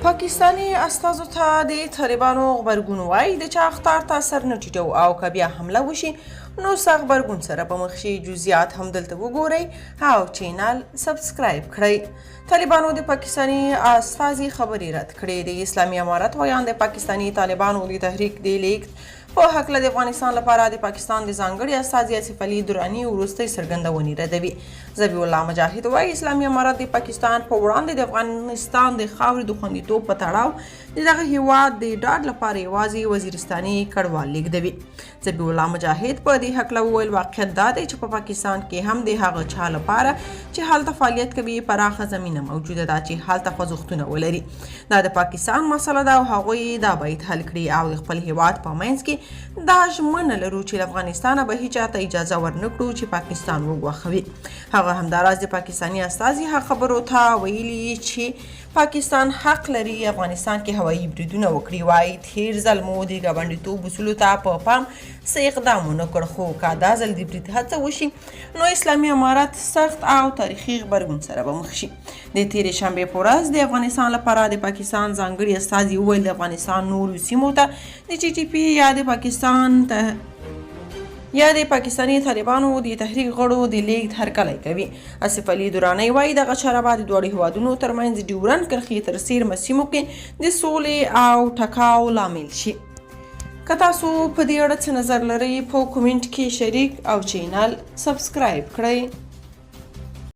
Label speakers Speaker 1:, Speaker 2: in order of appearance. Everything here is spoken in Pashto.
Speaker 1: پاکستاني استازو ته د طالبانو غبرګون، وایي د چا اخطار ته سر نه ټیټو او که بیا حمله وشي نو سخت غبرګون سره به مخ شي. جزئیات هم دلته وګورئ او چینل سبسکرایب کړئ. طالبانو د پاکستاني استازي خبرې رد کړې. د اسلامي امارت ویاند د پاکستاني طالبانو د تحریک د لیږد په هکله د افغانستان لپاره د پاکستان د ځانګړي استازي آصف علي دراني وروستۍ څرګندونې ردوي. ذبیح الله مجاهد وايي، اسلامي امارت د پاکستان په وړاندې د افغانستان د خاورې د خوندیتوب په تړاو د دغه هیواد د ډاډ لپاره یوازې وزیرستاني کډوال لیږدوي. ذبیح الله مجاهد په دې هکله وویل، واقعیت دا دی چې په پاکستان کې هم د هغه چا لپاره چې هلته فعالیت کوي پراخه زمینه موجوده ده چې هلته خوځښتونه ولري. دا د پاکستان مسله ده او هغوی دا باید حل کړي او د خپل هیواد په منځ کې دا ژمنه لرو چې له افغانستانه به هیچا ته اجازه ورنکړو چې پاکستان وګواښوي. هغه همداراز د پاکستاني استازي هغه خبرو ته ویلي چې پاکستان حق لري افغانستان کې هوایي بریدونه وکړي، وایي تیر ځل مو د ګاونډیتوب اصولو ته په پام څه اقدام ونه کړ، خو که دا ځل د برید هڅه وشي نو اسلامي امارت سخت او تاریخي غبرګون سره به مخ شي. د تیرې شنبې په ورځ د افغانستان لپاره د پاکستان ځانګړي استازي وویل، د افغانستان نورو سیمو ته د ټي ټي پي یا د پاکستان ته یا د پاکستاني طالبانو د تحریک غړو د لیږد هرکلی کوي. آصف علي درانی وایي، دغه چاره به د دواړو هیوادونو ترمنځ د ډیورنډ کرښې تر څېرمه سیمو کې د سولې او ټکاو لامل شي. که تاسو په دې اړه څه نظر لرئ په کومنټ کې شریک او چینل سبسکرایب کړئ.